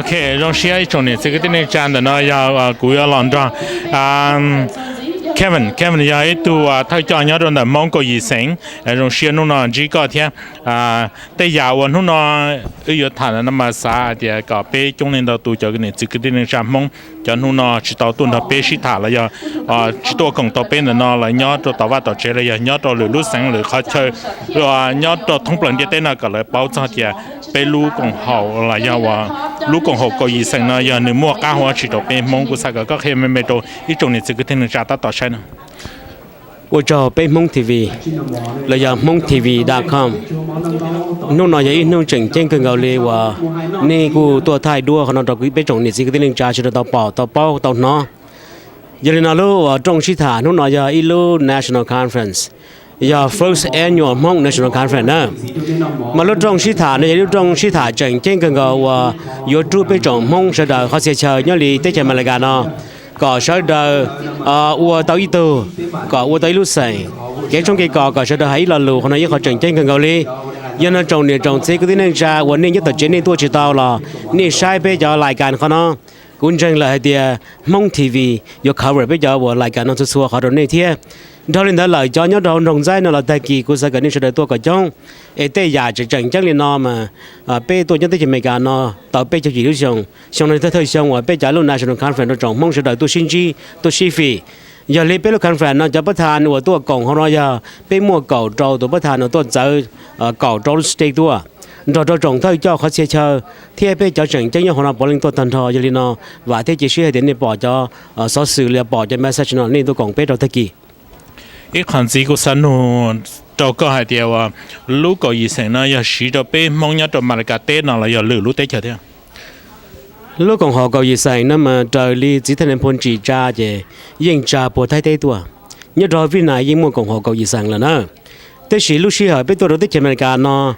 Ok, zoo siab ib tsoom niam txiv kwv tij neej tsa, ntawm no yog kuv yuav los nrog Kevin. Kevin yog ib tug thawj coj nyob rau ntawm Hmoob kaum yim xeem. Zoo siab hnub no ntsib koj thiab. Tej yam uas hnub no wb yuav tham no mas xav hais tias kom peb coob leej ntau tus cov niam txiv kwv tij neej tsa Hmoob cov hnub no tsis tau tuaj nrog peb sib tham los yog tsis tuaj koom tau peb ntawm no, lawv nyob rau tom vaj tom tsev los yog nyob rau lwm lub xeev lwm qhov chaw, nyob rau thoob plaws ntiaj teb no kom lawv paub txog tias peb lub koom haum los yog uas lub koom haum kaum yim xeem no yog nws muaj qab hau tsi rau peb Hmoob. Kuv xav kom koj qhia me me rau ib tsoom niam txiv kwv tij neej tsa tab tom saib no. Ua tsaug peb Hmoob T V los yog Hmoob T V dot com. Hnub no yog ib hnub tseem ceeb kawg nkaus li uas nej kuj tuaj thaij duab qhov no rau peb tsoom niam txiv kwv tij neej tsa sawv daws tau pom tau paub tau hnov. Yog li no lub uas rooj sib tham hnub no yog ib lub National Conference, yog First Annual Hmong National Conference na. Mas lub rooj sib tham no yog lub rooj sib tham tseem ceeb kawg nkaus uas yuav rub peb tsoom Hmoob sawv daws qhov txhia chaw nyob li teb chaws Amelikas no kom sawv daws ua tau ib tug, kom ua tau ib lub xeem, kev tshoob kev kos kom sawv daws hais ib lo lus. Qhov no yog qhov tseem ceeb kawg nkaus li. Yog no tsoom niam tsoom txiv kwv tij neej tsa uas nej nyob tom tsev nej tuaj tsis tau los nej saib peb cov lais kas qhov no, kuv ntseeg lawm hais tias Hmoob T V yuav cover peb cov uas lais kas no txhua txhua qhov rau nej thiab. Dhau li ntawd lawm cov nyob rau hauv nroog Ntxaib no los tag kis kuv xav kom nej sawv daws tuaj kom coob. Es tej yam tseem tseem ceeb li no mas peb tuaj nyob teb chaws Amelikas no tau peb caug yim lub xyoo, xyoo no thawj xyoo uas peb cov lub National Conference rau tsoom Hmoob sawv daws tuaj sib ntsib tuaj sib fim. Yog li peb lub conference no cov pab tha uas tuaj koom hauv no yog peb muaj kaum rau tus pab tha uas tuaj txawv kaum rau lub state tuaj nrog rau tsoom thawj coj qhov txhia chaw thiab peb cov tseem ceeb nyob hauv no puav leej tuaj tag nrho. Yog li no vam thiab cia siab hais tias nej pom cov xov xwm los yog pom cov message no nej tuaj koom peb rau tag kis. Ib qho ntxiv kuv xav nug rau koj hais tias uas lub kaum yim xeem no yog siv rau peb Hmoob nyob rau Amelikas teb no los yog lwm lub teb chaws thiab? Lub koom haum kaum yim xeem no mas raws li txiv thaj nais phoo tsim tsa ces yeej tsa puag Thaib teb tuaj. Nyob rau Vib Nais yeej muaj koom haum kaum yim xeem lawm na. Tab sis lub sij hawm peb tuaj rau teb chaws Amelikas no,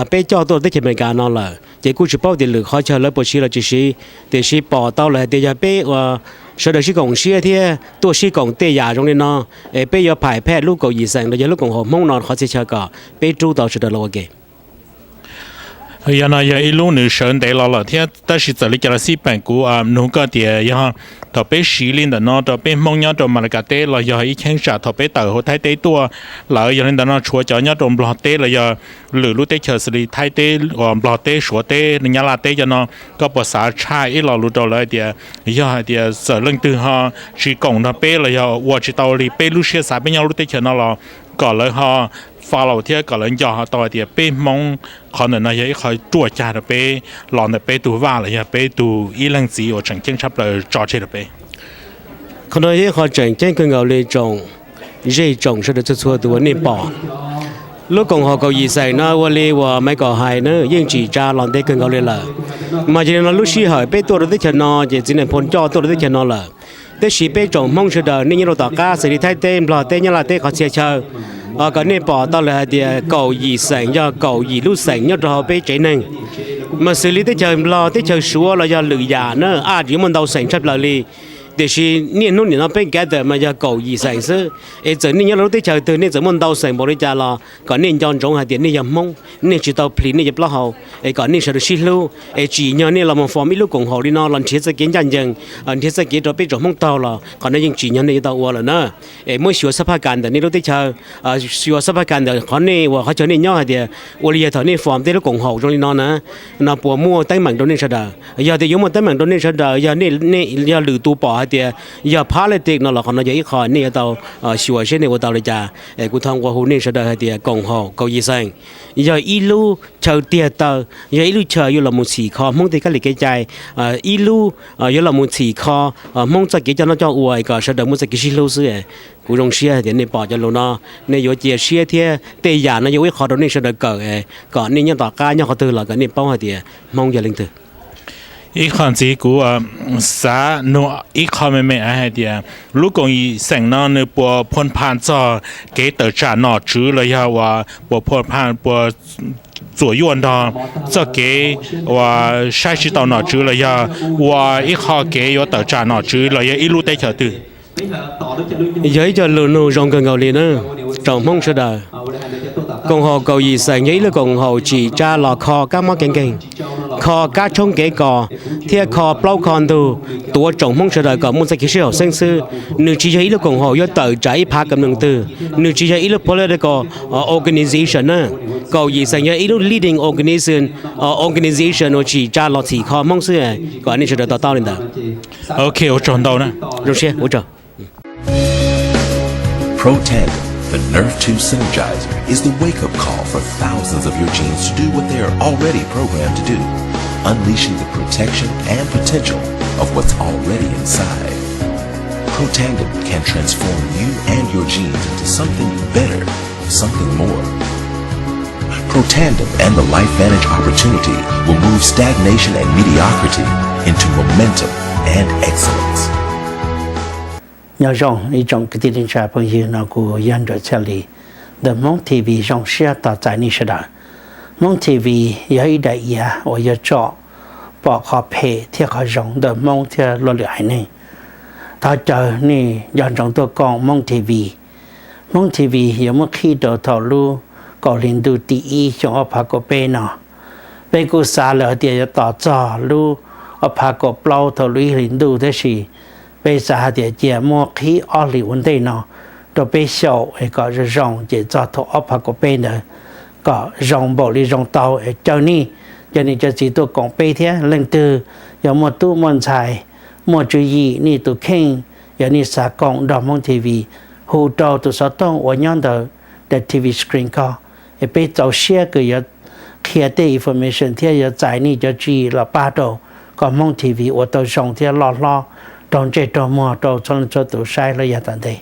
peb coj tuaj rau teb chaws Amelikas no lawm ces kuj tsis paub tias lwm qhov chaw lawv puas siv los tsis siv, tiam sis pom tau lawm hais tias yog peb uas sawv daws sib koom siab thiab tuaj sib koom tej yam zoo li no, es peb yuav phaim phaj lub kaum yim xeem los yog lub koom haum Hmoob no qhov txhia chaw kom peb rub tau sawv daws los ua ke. Yog no yog ib lub nws sawv ntev los lawm thiab, tab sis txawm li cas los xij peem kuv nug koj tias yog thaum peb siv li ntawm no rau peb Hmoob nyob rau Amelikas teb los yog ib cheeb tsam thaum peb tawm hauv Thaib teb tuaj lawm, yog li ntawd no tshuav cov nyob rau Nplog teb los yog lwm lub teb chaws xws li Thaib teb, Nplog teb, Suav teb, Nyab Laj teb cov no, koj puas xav tshaj ib lo lus rau lawv hais tias yog hais tias txawm leej twg ho tsis koom nrog peb los yog ua tsis tau li peb lub siab xav peb nyob lub teb chaws no los kom lawv ho follow thiab kom lawv nco ho tau hais tias peb Hmoob qhov ntawm no yog ib qho ruaj cag rau peb los ntawm peb tug vaj los yog peb tug ib leej txiv uas tseem ceeb tshaj plaws tso tseg rau peb. Qhov no yog ib qho tseem ceeb kawg nkaus li tsoom zej tsoom sawv daws txhua txhua tus uas nej pom. Lub koom haum kaum yim xeem no ua li uas Michael hais na yeej tsim tsa los ntev kawg nkaus li lawm. Mas yog li no lub sij hawm peb tuaj rau teb chaws no ces txiv nais phoo coj tuaj rau teb chaws no lawm. Tab sis peb tsoom Hmoob sawv daws nej nyob rau tom qab xws li Thaib teb, Nplog teb, Nyab Laj teb qhov txhia chaw, kom nej pom tau lawm hais tias kaum yim xeem yog kaum yim lub xeem nyob rau hauv peb tsev neeg. Mas xws li teb chaws Nplog, teb chaws Suav los yog lwm yam na, aj tsis yuav muaj ntau xeem tshaj plaws li. Tiam sis niaj hnub nim no peb gather mas yog kaum yim xeem xwb. Es txawm nej nyob rau lub teb chaws twg, nej txawm muaj ntau xeem npaum li cas los kom nej nco ntsoov hais tias nej yog Hmoob, nej tsis tau please nej cov plaub hau. Es kom nej sawv daws sib hlub, es tsim nyog nej los mus form ib lub koom haum li no los nrhiav txoj kev ncaj ncees, nrhiav txoj kev rau peb tsoom Hmoob taug los qhov no yeej tsim nyog nej yuav tau ua lawm na. Es muab xyuas xab phaj kas ntawm nej lub teb chaws, xyuas xab phaj kas ntawm qhov nej uas qhov chaw nej nyob hais tias ua li yog thaum nej form tej lub koom haum zoo li no na, no puas muaj teeb meem rau nej sawv daws. Yog tias yuav muaj teeb meem rau nej sawv daws, yog nej, yog lwm tus pom hais tias yog politics no los qhov no yog ib qho nej yuav tau xyuas seb nej ua tau li cas. Es kuv thov nqua hu nej sawv daws hais tias koom haum kaum yim xeem yog ib lub chaw tiag taw, yog ib lub chaw yuav los mus txhim kho Hmoob tej kab li kev cai, ib lub yuav los mus txhim kho Hmoob txoj kev coj noj coj ua kom sawv daws muaj txoj kev sib hlub xwb. Kuv zoo siab hais tias nej pom cov lus no, nej yuav cia siab thiab tej yam no yuav ua ib qho rau nej sawv daws kawm, kom nej nyob tom qab nyob qhov twg los kom nej paub hais tias Hmoob yog leej twg. Ib qho ntxiv kuv xav nug ib qho me me hais tias lub koom yim xeem no nws puas phoo pha txog kev tawm tsam nom tswv los yog uas puas phoo pha, puas txuam yuaj nrog txoj kev uas saib tsis taus nom tswv los yog ua ib qho kev yuav tawm tsam nom tswv los yog ib lub teb chaws twg? Yog ib co lus nug zoo kawg nkaus li na, tsoom Hmoob sawv daws. Koom haum kaum yim xeem yog ib lub koom haum tsim tsa los kho kab mob kev nkeeg. kho kab tshoob kev kos thiab kho plaub kho ntug, tuav tsoom Hmoob sawv daws kom muaj txoj kev sib haum xeeb xwb. Nws tsis yog ib lub koom haum yuav tawm tsam ib phav kam nees twg, nws tsis yog ib lub political organization na. Kaum Yim Xeem yog ib lub leading organization, organization uas tsim tsa los txhim kho Hmoob xwb, kom nej sawv daws to taub li ntawd. Ok, ua tsaug ntau na. Zoo siab, ua tsaug. Protandim, the Nerve two Synergizer, is the wake-up call for thousands of your genes to do what they are already programmed to do, unleashing the protection and potential of what's already inside. Protandim can transform you and your genes into something better, something more. Protandim and the LifeVantage opportunity will move stagnation and mediocrity into momentum and excellence. Nyob zoo ib tsoom kwv tij neej tsa phooj ywg, no kuv yog Nruas Txhiaj Lis ntawm Hmoob TV. Zoo siab tos txais nej sawv daws. Hmoob TV yog ib daim iav uas yuav tsom pom qhov phem thiab qhov zoo ntawm Hmoob thiab luag lwm haiv neeg. Thov caw nej nco ntsoov tuaj koom Hmoob TV. Hmoob TV yuav muab qhib rau thaum lub kaum hli ntuj tim ib xyoo ob phav kaum peb no. Peb kuj xav lawm hais tias yuav tos txog lub ob phav kaum plaub thaum lub ib hlis ntuj, tab sis peb xav hais tias cia muab qhib ob hlis ua ntej no rau peb xyaum es kom zoo zoo, ces txog thaum ob phav kaum peb ntawd kom zoo npaum li zoo tau es caw nej, cov niam cov txiv tuaj koom peb thiab. Leej twg yog muaj tub muaj ntxhais, muaj tswv yim nej tus kheej, yog nej xav koom nrog Hmoob TV, hu rau tus xov tooj uas nyob ntawm daim TV screen ko, es peb txaus siab kws yuav qhia tej information thiab yuav txais nej cov tswv yim los pab rau kom Hmoob TV ua tau zoo thiab loj hlob raug ntsej raug muag rau txhua leej txhua tus saib los yav tom ntej.